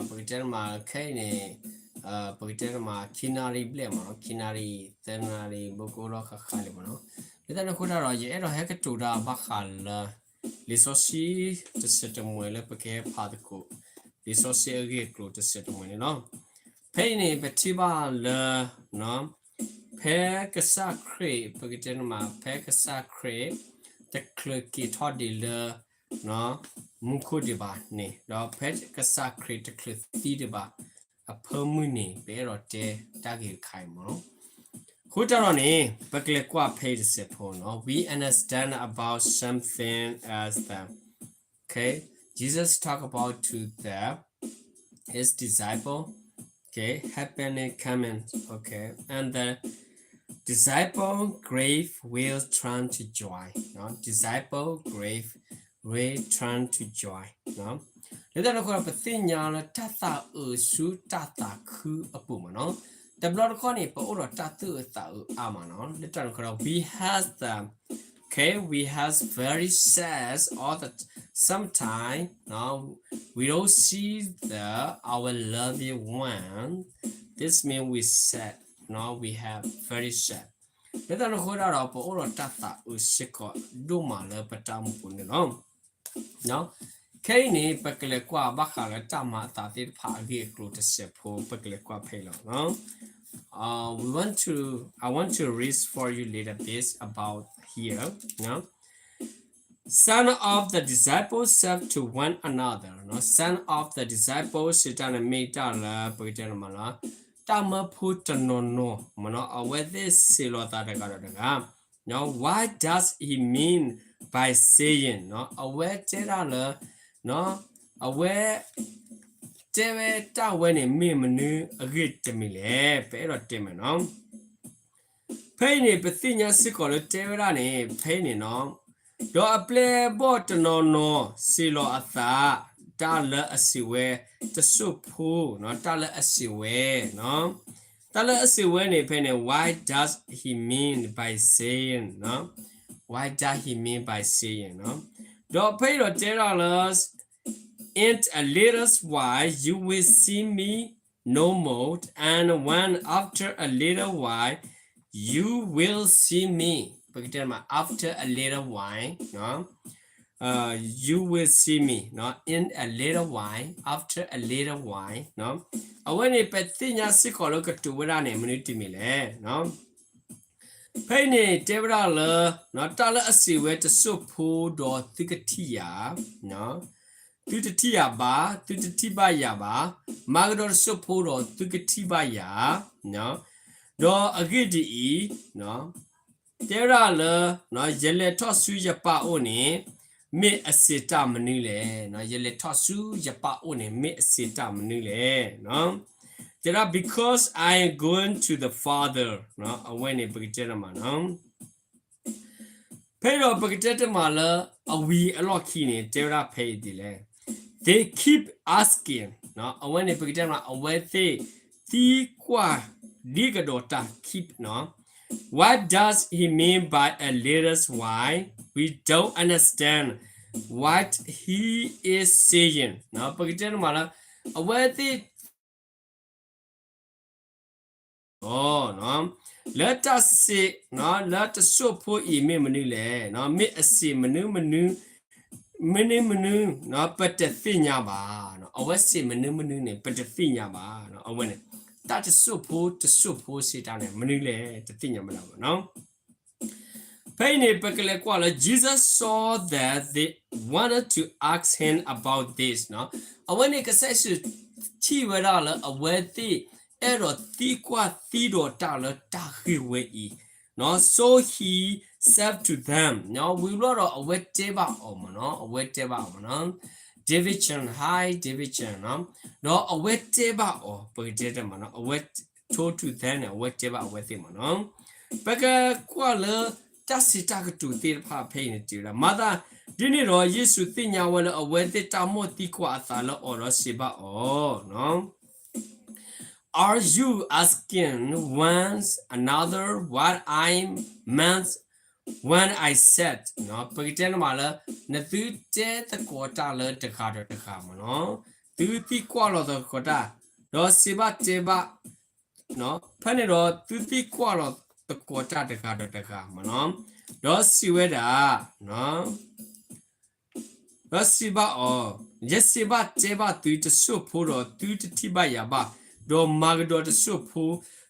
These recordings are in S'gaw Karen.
ပကတဲတမးခဲအံၤန့ၣ် ပကတဲတမး ခံနၣ်ရံၣ်ဘျဲၣ်မးနီၤ, ခံနၣ်ရံၣ် သၢနၣ်ရံၣ် ဘၣ်ကအိၣ်ထီၣ်ဃၣ်ဃၣ်လံမးနီၤ. လၢတၢ်န့ၣ်အဃိတၢ်ဒီး ယအဲၣ်ဒိးဟဲကတိၤတၢ်ဘၣ်ဃးလၢ လံာ်စီဆှံတဆၢတမှဲၤလၢပကဟဲဖးသကိး လံာ်စီဆှံအဂ့ၢ်အကျိၤတဆၢတမှဲၤန့ၣ်လီၤ. ဖဲအံၤန့ၣ် ပထံၣ်ဘၣ်လၢ ဖဲကစၢ်ခရံာ် ပကတဲတမး ဖဲကစၢ်ခရံာ် တချုးက့ၤထီၣ်ဒံးလၢ မူခိၣ်ဒံးဘၣ်န့ၣ် ဒီးဖဲကစၢ်ခရံာ်တချုးသံဒံးဘၣ်အဖၢမုၢ်န့ၣ် ပအဲၣ်ဒိးတဲတၢ်ဂ့ၢ်တခါအံၤမးနီၤ. အဃိတၢ်ဒီးန့ၣ် ပကလဲၤကွၢ်ဖဲအံၤတစဲးဖိနီၤ, we understand about something as the, okay, Jesus talk about to the, his disciple, okay, happening coming, okay, and the disciple grief will turn to joy, disciple grief will turn to joy. လၢတၢ်န့ၣ်အဃိဒီး ပသ့ၣ်ညါလၢတၢ်သးအုးဆူတၢ်သးခုအပူၤမးနီၤ, တဘျီတခီၣ်န့ၣ် ပအိၣ်ဒီးတၢ်သူၣ်အုးသးအုးအါမးနီၤ. လၢတၢ်န့ၣ်အဃိဒီး we has the, okay, we has very sad all the sometime, we don't see the our loved one, this mean we sad, we have very sad. လၢတၢ်န့ၣ်အဃိတၢ်ဒီး ပအိၣ်ဒီးတၢ်သးအုးစ့ၢ်ကီးဒိၣ်မးလၢပတၢ်အိၣ်မူပူၤန့ၣ်လီၤ. ခဲအံၤန့ၣ် ပကလဲၤကွၢ်ဘၣ်ဃးလၢတၢ်မၤအသးသ့ၣ်တဖၣ်အဂ့ၢ်အကျိၤတစဲးဖိ ပကလဲၤကွၢ်ဖဲအံၤလီၤ. We want to, I want to read for you little bit about here. Some of the disciples said to one another, some of the disciples စံးတၢ်န့ၣ်မ့ၢ်တၢ်လၢ ပကတဲန့ၣ်မးလၢ တၢ်မၢဖိတနီၤနီၤ မးနီၤ အဝဲသ့ၣ်စံးလီၤသးတဂၤဒီးတဂၤ Why does he mean by saying, အဝဲတဲဒၣ်လၢ အဝဲ တဲဝဲတၢ်ဝဲန့ၣ် မ့ၢ်မနုၤအဂ့ၢ်တမံၤလဲၣ်. ပအဲၣ်ဒိးတဲမးနီၤ. ဖဲအံၤန့ၣ် ပသ့ၣ်ညါစ့ၢ်ကီးလၢတဲဝဲဒၣ်န့ၣ် ဖဲအံၤန့ၣ်နီၤ, ဒီးအပျဲၢ်အဘီၣ်တနီၤနီၤ စံးလီၤအသး တၢ်လၢအစံးဝဲ တစိၢ်ဖိ တၢ်လၢအစံးဝဲ တၢ်လၢအစံးဝဲန့ၣ် ဖဲန့ၣ် why does he mean by saying, why does he mean by saying, ဒီးဖဲအံၤဒီးတဲဒၣ်လၢ In a little while you will see me no more, and when after a little while you will see me, ပကတဲမး after a little while, you will see me, in a little while, after a little while, အဝဲန့ၣ် ပသ့ၣ်ညါစ့ၢ်ကီးလၢကတိၤဝဲဒၣ်န့ၣ် မနုၤတမံၤလဲၣ်. ဖဲအံၤန့ၣ် တဲဝဲဒၣ်လၢ တၢ်လၢအစံးဝဲတစိၢ်ဖိဒီးသုကထံၣ်ယၤ သုတထံၣ်ယၤဘၣ်, သုတထံၣ်ဘၣ်ယၤဘၣ်, မၤကဒီးတစိၢ်ဖိဒီးသုကထံၣ်ဘၣ်ယၤ, ဒီးအဂ့ၢ်ဒ်အံၤ, တဲဝဲဒၣ်လၢ ယလဲၤထီၣ်ဆူယပၢ်အိၣ်န့ၣ် မ့ၢ်အစံးတၢ်မနုၤလဲၣ်. ယလဲၤထီၣ်ဆူယပၢ်အိၣ်န့ၣ် မ့ၢ်အစံးတၢ်မနုၤလဲၣ်. တဲဒၣ် because I am going to the Father, အဝဲန့ၣ် ပကတဲတမးနီၤ ဖဲဒီးပကတဲတမးလၢ အဝံၤအလီၢ်ခံန့ၣ် တဲဝဲဒၣ်ဖဲအံၤဒ်လဲၣ်. They keep asking, အဝဲန့ၣ် ပကတဲတမး အဝဲသ့ၣ်သံကွၢ်ဒ်ကဒီးတၢ် keep, what does he mean by a little while? We don't understand what he is saying. ပကတဲတမးလၢ အဝဲသ့ၣ် လၢတၢ်စံး လၢတစိၢ်ဖိအံၤမ့ၢ်မနုၤလဲၣ်, မ့ၢ်အစံးမနုၤမနုၤ မနုၤမနုၤ ပတသ့ၣ်ညါဘၣ်. အဝဲစံးမနုၤမနုၤန့ၣ် ပတသ့ၣ်ညါဘၣ်. အဝဲန့ၣ် တၢ်တစိၢ်ဖိတစိၢ်ဖိစံးတၢ်န့ၣ် မနုၤလဲၣ် တသ့ၣ်ညါဘၣ်နီၤ. ဖဲအံၤန့ၣ် ပကလဲၤကွၢ်လၢ Jesus saw that they wanted to ask him about this, အဝဲန့ၣ် ကစၢ်ယ့ၣ်ၡူးထံၣ်ဝဲဒၣ်လၢအဝဲသ့ၣ် အဲၣ်ဒိးသံကွၢ်သံဒိးတၢ်လၢတၢ်ဂ့ၢ်ဝဲအံၤ, so he said to them, ဝံၤဘျီဒီးအဝဲတဲဘၣ်အီၤမးနီၤ, အဝဲတဲဘၣ်အီၤမးနီၤ, David Chan, hi David Chan, ဒီးအဝဲတဲဘၣ်အီၤ ပကတဲတမးနီၤ, အဝဲ told to them န့ၣ် အဝဲတဲဘၣ်အဝဲသ့ၣ်မးနီၤ. ပကကွၢ်လၢတၢ်စံးတၢ်ကတိၤသ့ၣ်တဖၣ်ဖဲအံၤန့ၣ် တဲဝဲဒၣ် မၤသးဒ်န့ၣ်ဒီး ယ့ၣ်ၡူးသ့ၣ်ညါဝဲလၢအဝဲသ့ၣ်တၢ်မိၣ်သံကွၢ်အသးလၢအီၤဒီးစံးဘၣ်အီၤ Are you asking one another what I meant when I said, ပကတဲန့ၣ်မးလၢ နသုတဲသကိးတၢ်လၢတဂၤဒီးတဂၤမးနီၤ, သုသံကွၢ်လီၤသကိးတၢ်, ဒီးစံးဘၣ်တဲဘၣ်, ဖဲန့ၣ်ဒီးသုသံကွၢ်လီၤသကိးတၢ်တဂၤဒီးတဂၤမ့ၢ်နီၤ, ဒီးစံးဝဲဒၣ်, ဒီးစံးဘၣ်အီၤ, ယစံးဘၣ်တဲဘၣ်သုတစိၢ်ဖိဒီးသုတထံၣ်ဘၣ်ယၤဘၣ်, ဒီးမၤကဒီးတစိၢ်ဖိ,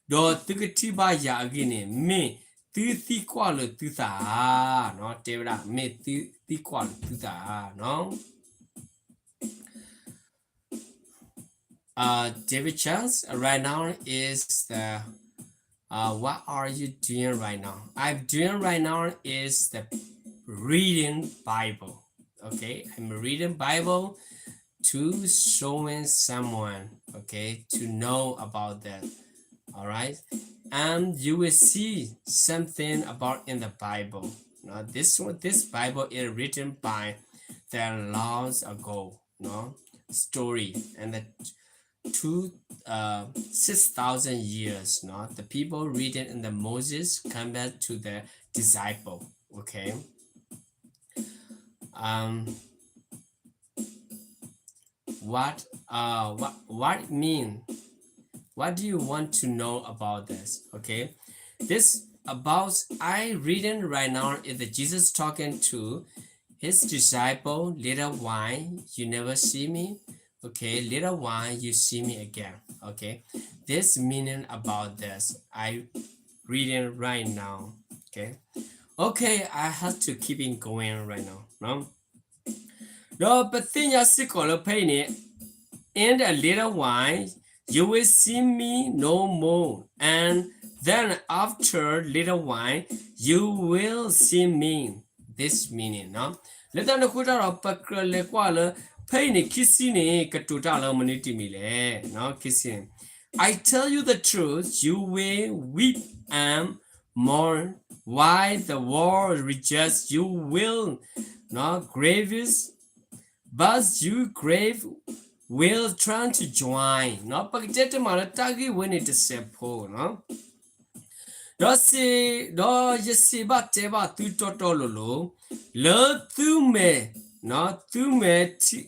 ဒီးသုကထံၣ်ဘၣ်ယၤအဂ့ၢ်န့ၣ် မ့ၢ်သုသံကွၢ်လၢသုသးဧါ, တဲဝဲဒၣ် မ့ၢ်သုသံကွၢ်လၢသုသးဧါ. Uh, David Chance, right now is the, uh, what are you doing right now? I'm doing right now is the reading Bible. Okay, I'm reading Bible to showing someone, okay, to know about that. All right. And you will see something about in the Bible. Now, this one, this Bible is written by the long ago, no, story, and the two, uh, six thousand years, no, the people reading in the Moses come back to the disciple. Okay. Um, what, uh, what, what mean? What do you want to know about this? Okay, this about I reading right now is the Jesus talking to his disciple. Little while you never see me. Okay, little while you see me again. Okay, this meaning about this I reading right now. Okay, okay, I have to keep it going right now, no? ဒီးပသ့ၣ်ညါစ့ၢ်ကီးလၢဖဲအံၤန့ၣ်, in a little while, you will see me no more, and then after little while, you will see me. This meaning, လၢတၢ်န့ၣ်အဃိတၢ်ဒီး ပကြၢးလဲၤကွၢ်လၢ ဖဲအံၤန့ၣ် ခံဆံန့ၣ် ကတိၤတၢ်လၢမနုၤတမံၤလဲၣ်, ခံဆံန့ၣ်, I tell you the truth, you will weep and mourn, while the world rejoices, you will grieve, but your grief will turn to joy. ပကတဲတမံၤလၢတၢ်ဂ့ၢ်ဝဲန့ၣ်တစဲးဖိ, ဒီးစံး, ဒီးယစံးဘၣ်တဲဘၣ်သုတီတီလိၤလိၤ, လၢသုမဲာ်, သုမဲာ်ထံ,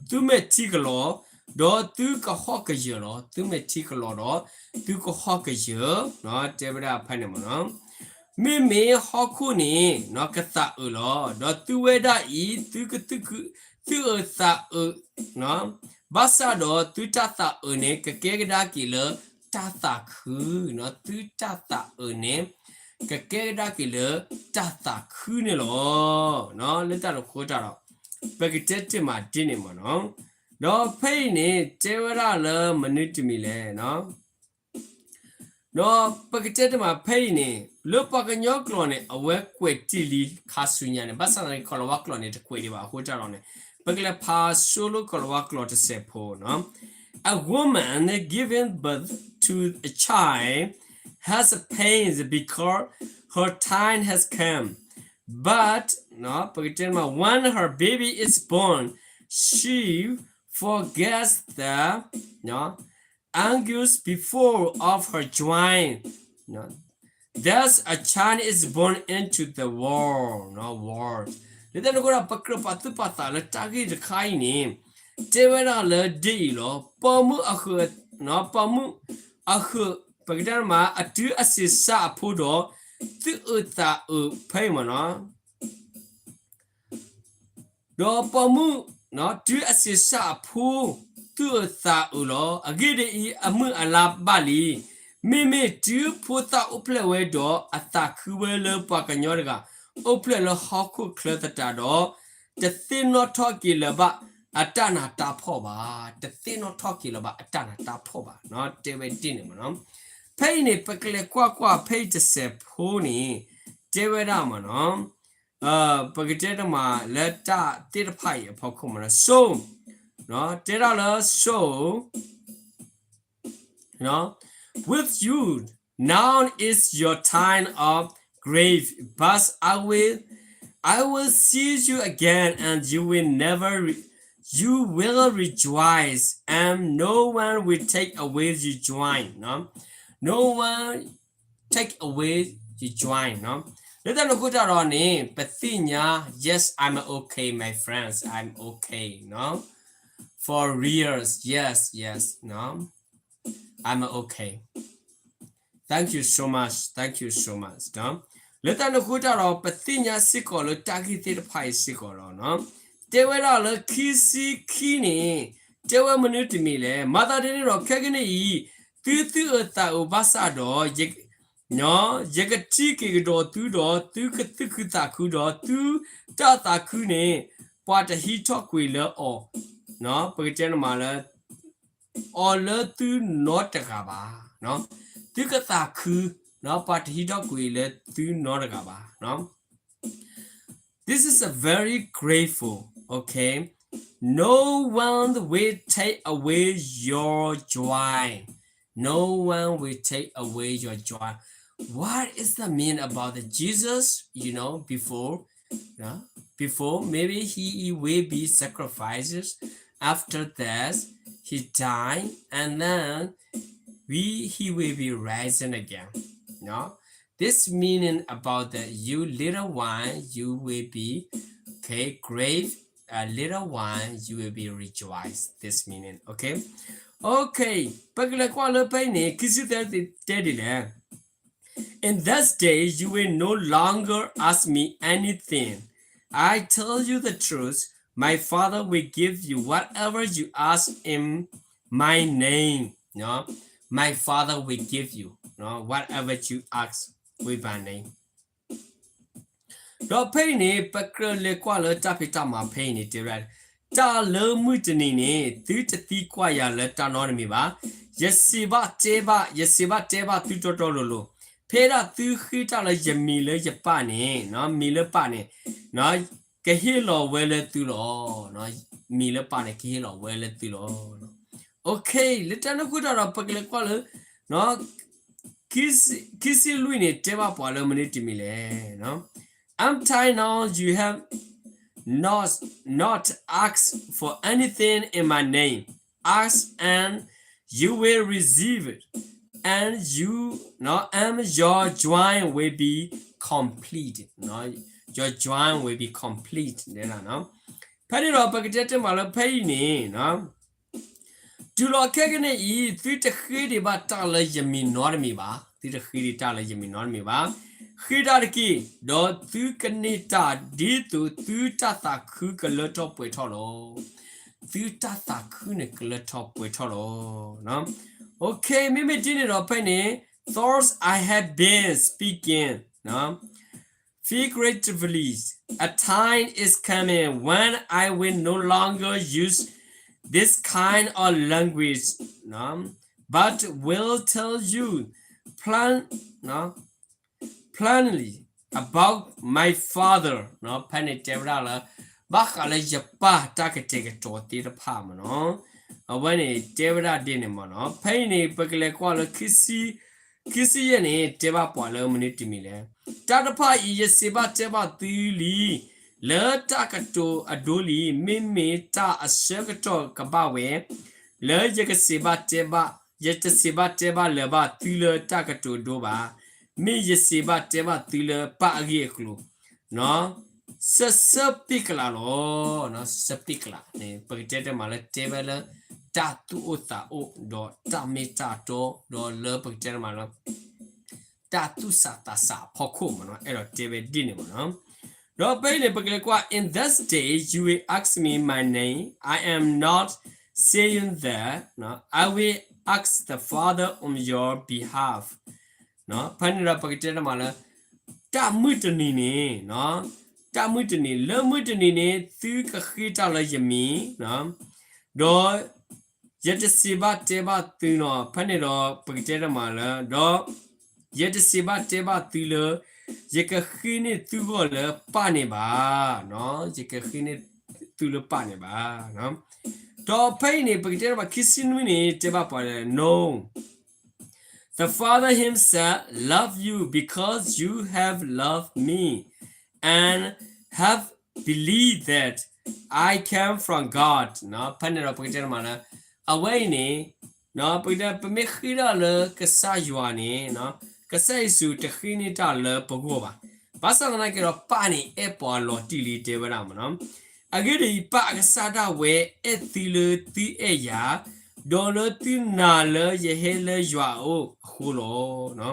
သုမဲာ်ထံကလီၤ, ဒီးသုကဟီၣ်ကယၢၤလီၤ. သုမဲာ်ထံကလီၤဒီးသုကဟီၣ်ကယၢၤ, တဲဝဲဒၣ်ဖဲန့ၣ်မ့ၢ်နီၤ, မ့မ့ၢ်ဟီၣ်ခိၣ်န့ၣ် ကသးအုးလီၤ. ဒီးသုဝဲဒၣ်အံၤ သုကသုး, သုးအုးသးအုး, ဘၣ်ဆၣ်ဒီးသုတၢ်သးအုးန့ၣ် ကကဲကဒါက့ၤလၢတၢ်သးခု, သုတၢ်သးအုးန့ၣ် ကကဲကဒါက့ၤလၢတၢ်သးခုန့ၣ်လီၤ. လၢတၢ်န့ၣ်အဃိတၢ်ဒီး ပကတဲတ့ၢ်မးဒ်န့ၣ်မ့ၢ်နီၤ, ဒီးဖဲအံၤန့ၣ် တဲဝဲဒၣ်လၢမနုၤတမံၤလဲၣ်, ဒီးပကတဲတ့ၢ်မးဖဲအံၤန့ၣ် လၢပှၤကညီကျိာ်န့ၣ် အဝဲကွဲးတ့ၢ်လံခါဆူညါန့ၣ်, ဘၣ်ဆၣ်သနာ်က့ ကီၤလၤဝါကျိာ်န့ၣ် တကွဲးဒံးဘၣ်အဃိတၢ်ဒီးန့ၣ် ပကလဲၤဖးဆိလၢကီၤလၤဝါကျိာ်တစဲးဖိနီၤ. A woman giving birth to a child has pains because her time has come. But, ပကတဲတ့ၢ်မး when her baby is born, she forgets the anguish before of her joy that a child is born into the world, world. လၢတၢ်န့ၣ်အဃိဒီး ပကြၢးပာ်သူၣ်ပာ်သးလၢတၢ်ဂ့ၢ်တခါအံၤန့ၣ် တဲဝဲဒၣ်လၢဒ်အံၤလီၤ. ပိာ်မုၣ်အဃၢၤ, ပိာ်မုၣ်အဃၢၤ, ပကတဲတ့ၢ်မး အတုၤအဆံးစၢ်အဖိဒီး သုးအုးသးအုးဖဲအံၤမ့ၢ်နီၤ. ဒီးပိာ်မုၣ် တုၤအဆံးစၢ်အဖိ သုးအုးသးအုးလီၤ. အဂ့ၢ်ဒ်အံၤ, အမုၢ်အလါဘၣ်လံ. မ့မ့ၢ်တုၤဖိသၣ်အိၣ်ဖျဲၣ်ဝဲဒီး အသးခုဝဲလၢပှၤကညီတဂၤ အိၣ်ဖျဲၣ်လၢဟီၣ်ခိၣ်ချၢသတးဒီး တသ့ၣ်နီၣ်ထီၣ်က့ၤလၢၤဘၣ်အတၢ်နးတၢ်ဖှီၣ်ဘၣ်, တသ့ၣ်နီၣ်ထီၣ်က့ၤလၢၤဘၣ်အတၢ်နးတၢ်ဖှီၣ်ဘၣ်, တဲဝဲဒ်န့ၣ်မ့ၢ်နီၤ. ဖဲအံၤန့ၣ် ပကလဲၤကွၢ်ကွၢ်ဖဲအံၤတစဲးဖိန့ၣ် တဲဝဲဒၣ်မ့ၢ်နီၤ, ပကတဲတ့ၢ်မးလၢတၢ်သ့ၣ်တဖၣ်အံၤအဖီခိၣ်မ့ၢ်နီၤ. So, တဲဒၣ်လၢ so, with you, now is your time of grief, but I will, I will see you again, and you will never, re- you will rejoice, and no one will take away your joy. No, no one take away your joy. လၢတၢ်န့ၣ်အဃိတၢ်ဒီးန့ၣ် ပသ့ၣ်ညါ, yes, I'm okay, my friends, I'm okay. for reals, yes, yes, no, I'm okay. Thank you so much, thank you so much. လၢတၢ်န့ၣ်အဃိတၢ်ဒီး ပသ့ၣ်ညါစ့ၢ်ကီးလၢတၢ်ဂ့ၢ်သ့ၣ်တဖၣ်အံၤစ့ၢ်ကီးလီၤ. တဲဝဲဒၣ်လၢခံဆံခံန့ၣ် တဲဝဲမနုၤတမံၤလဲၣ်. မၤသးဒ်န့ၣ်ဒီး ခဲကနံၣ်အံၤ သုသူၣ်အၢသးအၢဘၣ်ဆၣ်ဒီး ယကထံၣ်က့ၤကဒီးသုဒီး သုကသူၣ်ခုသးခုဒီး သုတၢ်သးခုန့ၣ် ပှၤတဟံးထီၣ်ကွံာ်လၢအီၤ, ပကတဲန့ၣ်မးလၢ အီၤလၢသုနီတဂၤဘၣ်. သုကသးခု, ပှၤတဟံးထီၣ်ကွံာ်လၢသုနီတဂၤဘၣ်. This is a very grateful, okay? No one will take away your joy. No one will take away your joy. What is the mean about the Jesus? You know, before, uh, before maybe he will be sacrifices. After that, he died, and then we he will be rising again. No, this meaning about that you little one, you will be, okay, grave, a little one, you will be rejoiced. This meaning, okay? Okay, ပကလဲၤကွၢ်လၢဖဲအံၤန့ၣ် ခံဆံသၢတဲဒ်လဲၣ်. In that day, you will no longer ask me anything. I tell you the truth, my Father will give you whatever you ask in my name. No? My Father will give you, no? Whatever you ask with my name. ဒီးဖဲအံၤန့ၣ် ပကြၢးလဲၤကွၢ်လၢတၢ်ဖံးတၢ်မၤဖဲအံၤန့ၣ် တဲဝဲဒၣ်, တၢ်လၢမုၢ်တနံၤန့ၣ် သုတသံကွၢ်ယၤလၢတၢ်နီတမံၤဘၣ်. ယစံးဘၣ်တဲဘၣ်, ယစံးဘၣ်တဲဘၣ်သုတီတီလိၤလိၤ, ဖဲဒၣ်သုဃ့တၢ်လၢယမံၤလၢယပၢ်န့ၣ်, မံၤလၢပၢ်န့ၣ် ကဟ့ၣ်လီၤဝဲလၢသုလီၤ. မံၤလၢပၢ်န့ၣ် ကဟ့ၣ်လီၤဝဲလၢသုလီၤ. Okay, လၢတၢ်န့ၣ်အဃိတၢ်ဒီး ပကလဲၤကွၢ်လၢ ခံဆံလွံၢ်န့ၣ် တဲဘၣ်ပှၤလၢမနုၤတမံၤလဲၣ်. Until now you have not, not asked for anything in my name. Ask and you will receive it, and you, no, and your joy will be complete. No, your joy will be complete. ဖဲန့ၣ်ဒီး ပကတဲတဲမးလၢဖဲအံၤန့ၣ် တုၤလီၤခဲကနံၣ်အံၤ သုတဃ့ဒံးဘၣ်တၢ်လၢယမံၤနီတမံၤဘၣ်. သုတဃ့ဒံးတၢ်လၢယမံၤနီတမံၤဘၣ်. ဃ့တၢ်တက့ၢ်, ဒီးသုကန့ၢ်တၢ်ဒ်သိးသုတၢ်သးခုကလၢထီၣ်ပှဲၤထီၣ်လီၤ. သုတၢ်သးခုန့ၣ်ကလၢထီၣ်ပှဲၤထီၣ်လီၤ. Okay, မ့မ့ၢ်ဒ်န့ၣ်ဒီးဖဲန့ၣ် thoughts I have been speaking figuratively, a time is coming when I will no longer use this kind of language, but will tell you plain, plainly about my Father. ဖဲန့ၣ်တဲဝဲဒၣ်လၢ ဘၣ်ဃးလၢယပၢ်တၢ်ကတဲာ်ကတီၤသ့ၣ်တဖၣ်မ့ၢ်နီၤ. အဝဲန့ၣ်တဲဝဲဒၣ်ဒ်န့ၣ်မ့ၢ်နီၤ. ဖဲအံၤန့ၣ် ပကလဲၤကွၢ်လၢ ခံဆံယဲၢ်န့ၣ် တဲဘၣ်ပှၤလၢမနုၤတမံၤလဲၣ်. တၢ်တဖၣ်အံၤ ယစံးဘၣ်တဲဘၣ်သုလံ လၢတၢ်ကတိၤအဒိလံ, မ့မ့ၢ်တၢ်အဆၢကတီၢ်ကဘၣ်ဝဲ လၢယကစံးဘၣ်တဲဘၣ်, ယတစံးဘၣ်တဲဘၣ်လၢၤဘၣ်သုလၢတၢ်ကတိၤအဒိဘၣ်. မ့ၢ်ယစံးဘၣ်တဲဘၣ်သုလၢပၢ်အဂ့ၢ်အကျိၤ စၢၢ်စၢၢ်ပ့ၢ်ကလးလီၤ. စၢၢ်ပ့ၢ်ကလးန့ၣ် ပကတဲတမးလၢတဲဝဲလၢ တၢ်သူၣ်အိၣ်သးအိၣ် ဒီးတၢ်မ့ၢ်တၢ်တီ ဒီးလၢပကတဲတမးလၢ တၢ်သူၣ်ဆးသးဆးအဖီခိၣ်မ့ၢ်နီၤ, အဲၣ်ဒိးတဲဝဲဒ်န့ၣ်မ့ၢ်နီၤ. ဒီးဖဲအံၤန့ၣ် ပကလဲၤကွၢ် In that day you will ask me my name, I am not saying that, I will ask the Father on your behalf. ဖဲန့ၣ်ဒီးပကတဲတမးလၢ တၢ်မုၢ်တနံၤန့ၣ်, တၢ်မုၢ်တနံၤ, လၢမုၢ်တနံၤန့ၣ် သုကဃ့တၢ်လၢယမံၤ, ဒီး ယတစံးဘၣ်တဲဘၣ်သုနီၤ, ဖဲန့ၣ်ဒီးပကတဲတမးလၢ ဒီး ယတစံးဘၣ်တဲဘၣ်သုလၢ ယကဃ့န့ၢ်သုဂီၢ်လၢပၢ်န့ၣ်ဘၣ်, ယကဃ့န့ၢ်သုလၢပၢ်န့ၣ်ဘၣ်. ဒီးဖဲအံၤန့ၣ် ပကတဲတမး ခံဆံနွံန့ၣ် တဲဘၣ်ပှၤလၢ No, the Father himself love you because you have loved me and have believe that I came from God. ဖဲန့ၣ်ဒီးပကတဲတမးလၢ အဝဲအံၤန့ၣ် ပကတဲ ပမ့ၢ်ဃ့တၢ်လၢကစၢ်ယွၤန့ၣ် ကစၢ်ယ့ၣ်ၡူးတဃ့န့ၢ်တၢ်လၢပဂီၢ်ဘၣ်. ဘၣ်ဆၣ်သနာ်က့ဒီး ပၢ်န့ၣ်အဲၣ်ပှၤလီၤတံၢ်လံတဲဝဲဒၣ်မ့ၢ်နီၤ. အဂ့ၢ်ဒ်အံၤ, ပၢ်အကစၢ်ဒၣ်ဝဲအဲၣ်သုလၢသုအဲၣ်ယၤ, ဒီးလၢသုနာ်လၢယဟဲလၢယွၤအအိၣ်အဃိလီၤ.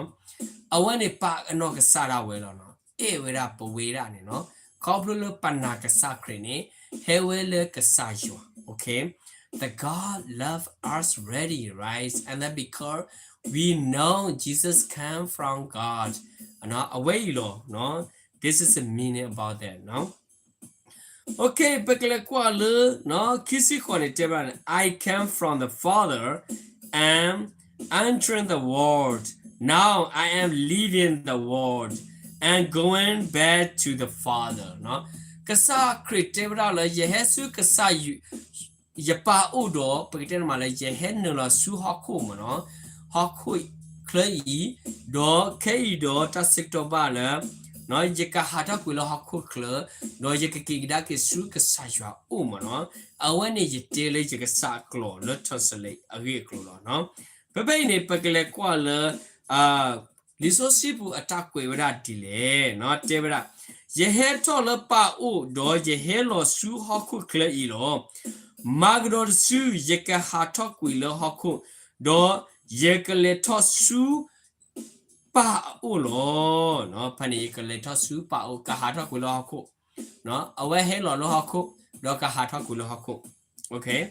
အဝဲန့ၣ်ပၢ်အနီၢ်ကစၢ်ဒၣ်ဝဲလီၤ. အဲၣ်ဝဲဒၣ်ပဝဲဒၣ်န့ၣ်လီၤ. ခီဖျိလၢပနာ်ကစၢ်ခရံာ်န့ၣ် ဟဲဝဲလၢကစၢ်ယွၤ. Okay? The God love us already, right? And then because we know Jesus came from God, အဝဲအံၤလီၤ. This is the meaning about that. Okay, ပကလဲၤကွၢ်လၢ ခံဆံဃိးန့ၣ် တဲဘၣ်န့ၣ်, I came from the Father and entering the world. Now I am leaving the world and going back to the Father. ကစၢ်ခရံာ်တဲဝဲဒၣ်လၢ ယဟဲဆူကစၢ်ယွၤ ယပၢ်အိၣ်ဒီး ပကတဲန့ၣ်မးလၢ ယဟဲနုာ်လီၤဆူဟီၣ်ခိၣ်မးနီၤ, ဟီၣ်ခိၣ်ချၢအံၤ, ဒီးခဲအံၤဒီးတၢ်ဆၢကတီၢ်ဘၣ်လၢ ယကဟးထီၣ်ကွံာ်လၢဟီၣ်ခိၣ်ချၢ, ဒီးယကက့ၤကဒါက့ၤဆူကစၢ်ယွၤအိၣ်မးနီၤ. အဝဲန့ၣ်ယတဲလၢယကစၢ်အကျိာ်လၢ translate အဂ့ၢ်အကျိၤလီၤ. ဖဲဖဲအံၤန့ၣ် ပကလဲၤကွၢ်လၢ လံာ်စီဆှံပူၤအတၢ်ကွဲးဝဲဒၣ်ဒ်လဲၣ်, တဲဝဲဒၣ်, ယဟဲထီၣ်လၢပၢ်အအိၣ်, ဒီးယဟဲလီၤဆူဟီၣ်ခိၣ်ချၢအံၤလီၤ. မၤကဒီးတစု, ယကဟးထီၣ်ကွံာ်လၢဟီၣ်ခိၣ်, ဒီးယကလဲၤထီၣ်ဆူ ပၢ်အအိၣ်လီၤ. ဖဲန့ၣ်ယကလဲၤထီၣ်ဆူပၢ်အအိၣ်, ကဟးထီၣ်ကွံာ်လၢဟီၣ်ခိၣ်, အဝဲဟဲလီၤလၢဟီၣ်ခိၣ်, ဒီးကဟးထီၣ်ကွံာ်လၢဟီၣ်ခိၣ်.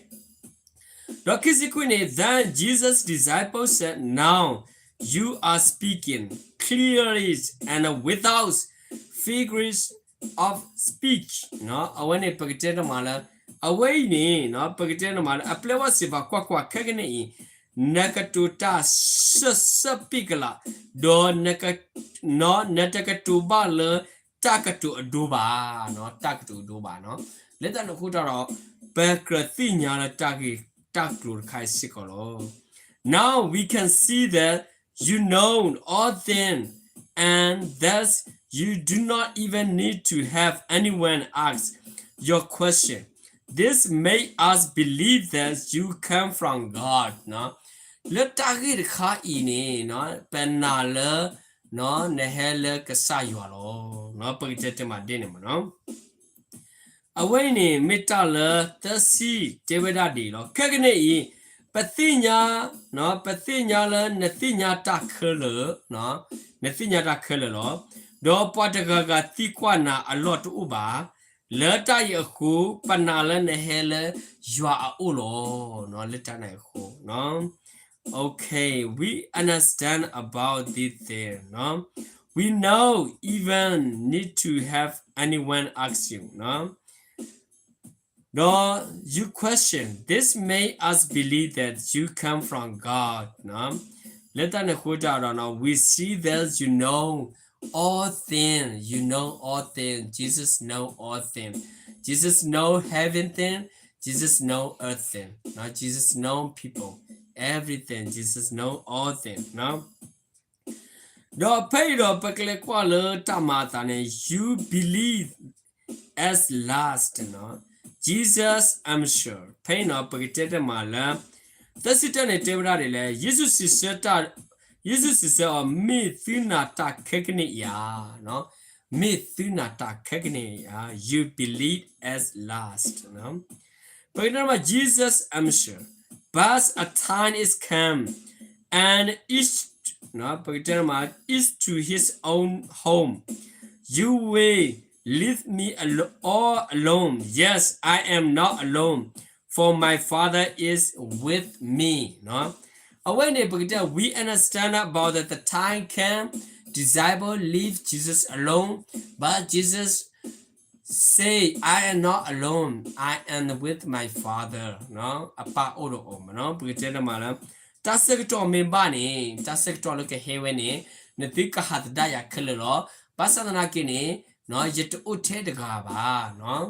ဒီးခံဆံခွံန့ၣ်, Then Jesus' disciples said, Now you are speaking clearly and without figures of speech. အဝဲန့ၣ်ပကတဲတမးလၢ အဝဲအံၤန့ၣ် ပကတဲတမးလၢ အပျဲၢ်ဝဲစံးဘၣ်, ကွၢ်ကွၢ်, ခဲကနံၣ်အံၤ နကတိၤတၢ်စဲးစဲးပ့းကလး, ဒီး နတကတိၤဘၣ်လၢတၢ်ကတိၤအဒိဘၣ်, တၢ်ကတိၤအဒိဘၣ်. လၢတၢ်န့ၣ်အဃိတၢ်ဒီး ပကြၢးသ့ၣ်ညါလၢတၢ်ဂ့ၢ်တၢ်ကျိၤတခါအံၤစ့ၢ်ကီးလီၤ. Now we can see that you know all things, and thus you do not even need to have anyone ask your question. This make us believe that you come from God. လၢတၢ်ဂ့ၢ်တခါအံၤန့ၣ် ပနာ်လၢ နဟဲလၢကစၢ်ယွၤလီၤ. ပကတဲတမးဒ်န့ၣ်မးနီၤ. အဝဲအံၤန့ၣ် မ့ၢ်တၢ်လၢသၢဆံတဲဝဲဒၣ်ဒ်အံၤလီၤ. ခဲကနံၣ်အံၤ ပသ့ၣ်ညါ, ပသ့ၣ်ညါလၢနသ့ၣ်ညါတၢ်ခဲလၢာ်, နသ့ၣ်ညါတၢ်ခဲလၢာ်လီၤ. ဒီးပှၤတဂၤဂၤသံကွၢ်နၤအလီၢ်တအိၣ်ဘၣ်. လၢတၢ်အံၤအဃိ ပနာ်လၢနဟဲလၢယွၤအအိၣ်လီၤ. လၢတၢ်န့ၣ်အဃိ Okay, we understand about this thing. We know even need to have anyone ask you. ဒီး you question, this make us believe that you come from God. လၢတၢ်န့ၣ်အဃိတၢ်ဒီး we see that you know all things, you know all things, Jesus know all things, Jesus know heaven thing, Jesus know earth thing, Jesus know people, everything, Jesus know all things. ဒီးဖဲအံၤဒီးပကလဲၤကွၢ်လၢတၢ်မၤအသးန့ၣ် you believe at last, Jesus answer. ဖဲအံၤနီၤ ပကတဲတမးလၢ သၢဆံတၢန့ၣ်တဲဝဲဒၣ်ဒ်လဲၣ်, ယ့ၣ်ၡူးစံးဆၢတၢ်, ယ့ၣ်ၡူးစံးဆၢအီၤ မ့ၢ်သုနာ်တၢ်ခဲကနံၣ်ဧါ, မ့ၢ်သုနာ်တၢ်ခဲကနံၣ်ဧါ, you believe at last. ပကတဲတမး Jesus answer, but a time is come and each, ပကတဲတမး each to his own home, you will leave me alo-, all alone. Yes, I am not alone, for my Father is with me. အဝဲန့ၣ် ပကတဲ we understand about the, the time came, disciple leave Jesus alone, but Jesus say, I am not alone, I am with my Father. အပၢ်အိၣ်ဒီးအီၤမးနီၤ. ပကတဲတမးလၢ တၢ်ဆၢကတီၢ်မ့ၢ်ဘၣ်န့ၣ် တၢ်ဆၢကတီၢ်လၢကဟဲဝဲန့ၣ် နသုကဟးသဒၣ်ယၤခဲလၢာ်လီၤ. ဘၣ်ဆၣ်သနာ်က့န့ၣ် ယတအိၣ်ထဲတဂၤဘၣ်.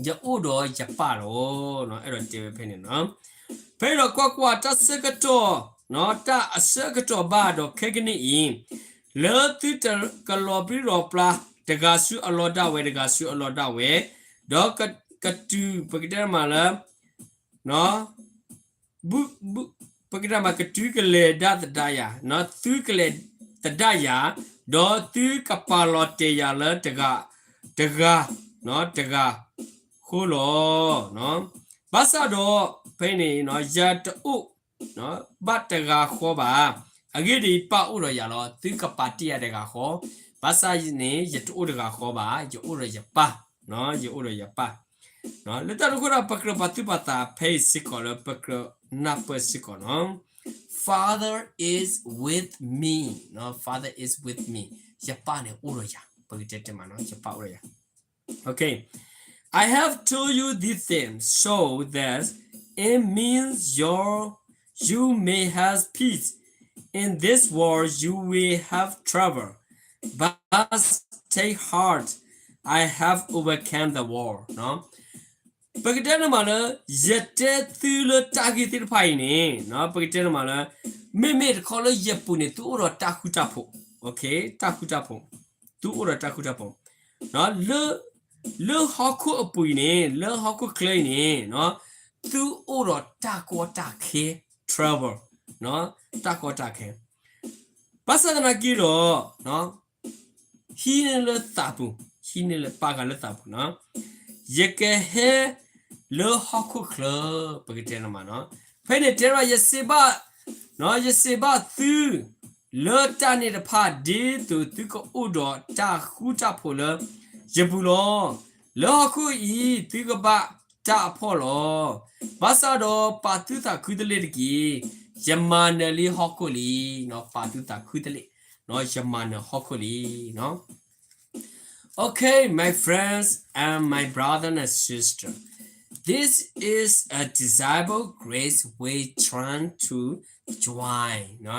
ယအိၣ်ဒီးယပၢ်လီၤ. အဲၣ်ဒိးတဲဝဲဖဲန့ၣ်လီၤ. ဖဲအံၤဒီးကွၢ်ကွၢ်, တၢ်ဆၢကတီၢ်, တၢ်အဆၢကတီၢ်ဘၣ်ဒီးခဲကနံၣ်အံၤ, လၢသုတကလီၤပြံလီၤပြါ တဂၤဆူအလီၢ်ဒၣ်ဝဲ, တဂၤဆူအလီၢ်ဒၣ်ဝဲ, ဒီးကတုၤ, ပကတဲတမးလၢ ပကတဲတမး ကတုၤကလဲၤဒၣ်သဒၣ်ယၤ, သုကလဲၤသဒၣ်ယၤ, ဒီးသုကပာ်လီၤတဲာ်ယၤလၢတဂၤ, တဂၤ, တဂၤ, ယကဟဲလၢသုအိၣ်လၢတၢ်ဃူတၢ်ဖိးအဃိလီၤ. ဘၣ်ဆၣ်ဒီး ဖဲန့ၣ် ယတအိၣ်ဘၣ်တဂၤဃီဘၣ်. အဂ့ၢ်ဒ်အံၤ, ပၢ်အိၣ်ဒီးယၤလီၤ. သုကပာ်တ့ၢ်ယၤတဂၤဃီ, ဘၣ်ဆၣ်န့ၣ် ယတအိၣ်တဂၤဃီဘၣ်. ယအိၣ်ဒီးယပၢ်, ယအိၣ်ဒီးယပၢ်. လၢတၢ်န့ၣ်အဃိဒီး ပကြၢးပာ်သူၣ်ပာ်သးဖဲအံၤစ့ၢ်ကီးလၢ ပကြၢးနၢ်ပၢၢ်စ့ၢ်ကီးနီၤ. Father is with me. Father is with me. ယပၢ်န့ၣ်အိၣ်ဒီးယၤ. ပကတဲတဲမးနီၤ, ယပၢ်အိၣ်ဒီးယၤ. Okay. I have told you these things so that in me your you may have peace. In this world you will have trouble, but take heart, I have overcome the world. ပကတဲန့ၣ်မးလၢ ယတဲသုလၢတၢ်ဂ့ၢ်သ့ၣ်တဖၣ်အံၤန့ၣ် ပကတဲန့ၣ်မးလၢ မ့မ့ၢ်တခီလၢယပူၤန့ၣ် သုအိၣ်ဒီးတၢ်ဃူတၢ်ဖိး, တၢ်ဃူတၢ်ဖိး, သုအိၣ်ဒီးတၢ်ဃူတၢ်ဖိး လၢဟီၣ်ခိၣ်အပူၤအံၤန့ၣ်, လၢဟီၣ်ခိၣ်ချၢအံၤန့ၣ်, သုအိၣ်ဒီးတၢ်ကီတၢ်ခဲ, trouble, တၢ်ကီတၢ်ခဲ. ဘၣ်ဆၣ်သနာ်က့ဒီး ဟံးန့ၢ်လၢသးပူၤ, ဟံးန့ၢ်လၢပာ်ဃာ်လၢသးပူၤနီၤ. ယကဟဲလၢဟီၣ်ခိၣ်ချၢ, ပကတဲန့ၣ်မးနီၤ. ဖဲန့ၣ်တဲဘၣ် ယစံးဘၣ်, ယစံးဘၣ်သု လၢတၢ်န့ၣ်တဖၣ် ဒ်သိးသုကအိၣ်ဒီးတၢ်ဃူတၢ်ဖိးလၢယပူၤလီၤ. လၢဟီၣ်ခိၣ်အံၤ သုကဘၣ်တၢ်အဖှီၣ်လီၤ. ဘၣ်ဆၣ်ဒီးပာ်သုသးခုတလ့ၢ်တက့ၢ်. ယမၤနၢၤလံဟီၣ်ခိၣ်လံ. ပာ်သုသးခုတလ့ၢ်, ယမၤနၢၤဟီၣ်ခိၣ်လံ. Okay, my friends and my brother and sister, this is a disciple grace we trying to join. No?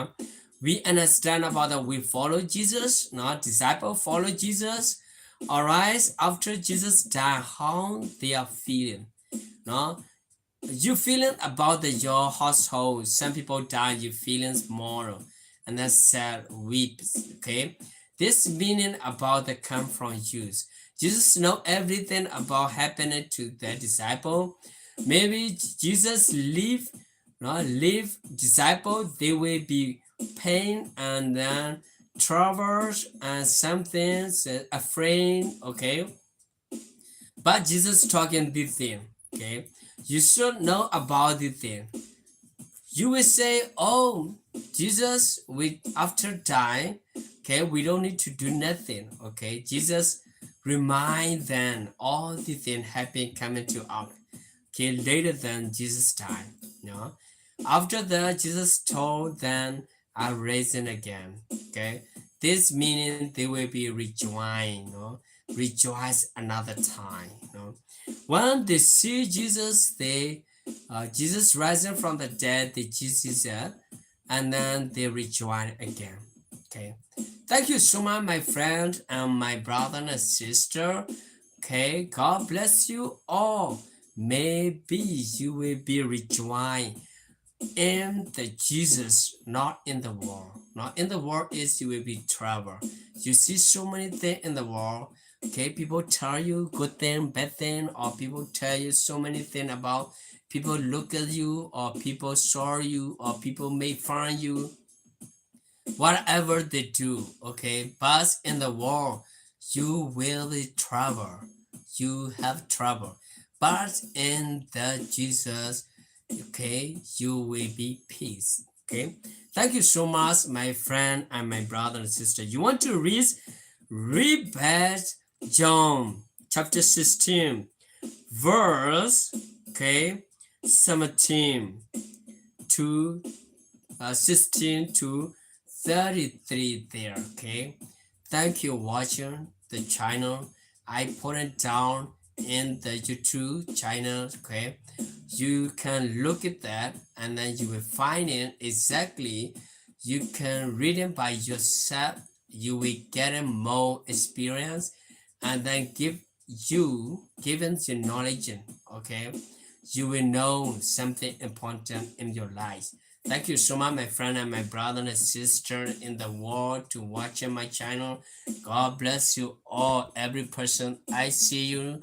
We understand about that we follow Jesus, no? Disciple follow Jesus. All right, after Jesus died, how they are feeling? No? You feeling about the, your household. Some people die, you feelings mourn and then sad, weeps. Okay, this meaning about the come from you. Jesus know everything about happening to the disciple. Maybe Jesus leave, no, leave disciple, they will be pain and then troubles and something, uh, afraid. Okay, but Jesus talking this thing. Okay, you should know about this thing. You will say, oh, Jesus, we after die, okay, we don't need to do nothing. Okay, Jesus remind them all the things have been coming to us. Okay, later than Jesus died. No? After that, Jesus told them, I risen again. Okay, this meaning they will be rejoined, no? Rejoice another time. No? When they see Jesus, they, uh, Jesus rising from the dead, they see Jesus, and then they rejoice again. Okay, thank you so much, my friend and my brother and sister. Okay, God bless you all. Maybe you will be rejoiced in the Jesus, not in the world. Not in the world is you will be trouble. You see so many things in the world. Okay, people tell you good thing, bad thing, or people tell you so many things about people look at you, or people saw you, or people may find you. Whatever they do, okay, but in the world, you will be trouble. You have trouble. But in the Jesus, okay, you will be peace. Okay. Thank you so much, my friend and my brother and sister. You want to read, read back John chapter sixteen, verse, okay, seventeen to, uh, sixteen to thirty-three there, okay? Thank you watching the channel. I put it down in the YouTube channel, okay? You can look at that and then you will find it exactly. You can read it by yourself. You will get a more experience and then give you, given your knowledge, okay, you will know something important in your life. Thank you so much, my friend and my brother and sister in the world, to watching my channel. God bless you all, every person. I see you.